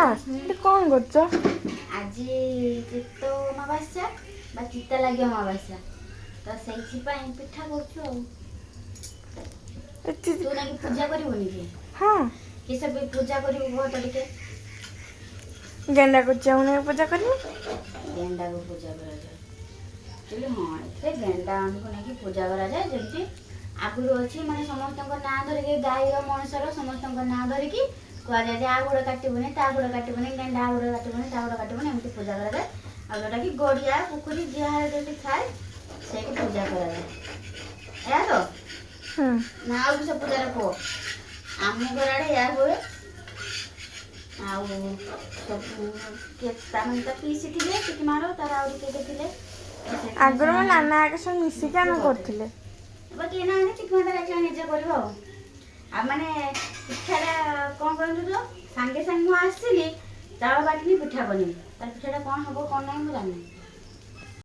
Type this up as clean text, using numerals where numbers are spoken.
ମା, ଏଠି କଣ କରୁଛ? ଆଜି ଚିତ୍ତ ଅମାବାସ୍ୟା ବା ଚିତା ଲାଗି ଅମାବାସ୍ୟା, ତ ସେଇଥିପାଇଁ ପିଠା କରୁଛୁ। ଆଉ ତୁ ନାକି ପୂଜା କରିବୁନି କି? ହଁ। କିସ ବି ପୂଜା କରିବୁ କହ ତ ଟିକେ। ଗେଣ୍ଡା କୁଚିଆକୁ ନେଇ ପୂଜା କରିବି। ଗେଣ୍ଡାକୁ ପୂଜା କରାଯାଏ ଆକ୍ଚୁଆଲି। ହଁ, ଏଥିରେ ଗେଣ୍ଡାମାନଙ୍କୁ ନେଇକି ପୂଜା କରାଯାଏ। ଯେମିତି ଆଗରୁ ଅଛି, ମାନେ ସମସ୍ତଙ୍କ ନାଁ ଧରିକି, ଗାଈର, ମଣିଷର ସମସ୍ତଙ୍କ ନାଁ ଧରିକି କୁହାଯାଏ ଯେ ଆ ଗୋଡ଼ କାଟିବୁନି, ତା ଗୋଡ଼ କାଟିବୁନି, ଗେଣ୍ଡା ଗୋଡ଼ କାଟିବୁନି, ତା ଗୋଡ଼ କାଟିବୁନି, ଏମିତି ପୂଜା କରାଯାଏ। ଆଉ ଯେଉଁଟାକି ଗଡ଼ିଆ ପୋଖରୀ ଯାହା ଯେମିତି ଥାଏ, ସେଇଠି ପୂଜା କରାଯାଏ। ଏହା ତ ନା ଆଉ କିସ ପୂଜାରେ କୁହ? ଆମ ଘର ଆଡ଼େ ଏହା ହୁଏ। ଆଉ ସବୁ କିଏ ତାମାନେ ତା ପିଇସି ଥିଲେ ଟିକି ମାର, ତାର ଆହୁରି କିଏ କିଏ ଥିଲେ, ତ ସେଥିପାଇଁ ଆଗରୁ ମୋ ସେମାନେ ନାନା ଆଗେ ସବୁ ମିଶିକି ଆମେ କରୁଥିଲେ। କରୁଥିଲେ। ଏବେ କେହି ନାହାନ୍ତି, ଟିକି ମା ତାର ଏକଲା ନିଜେ କରିବ। ଆଉ ଆଉ ମାନେ ପିଠାଟା କ'ଣ କରନ୍ତୁ ତ, ସାଙ୍ଗେ ସାଙ୍ଗେ ମୁଁ ଆସିଲି, ଚାଉଳ ବାଟିଲି, ପିଠା ବନେଇଲି। ତାର ପିଠାଟା କ'ଣ ହବ କ'ଣ ନାହିଁ ମୁଁ ଜାଣିନି।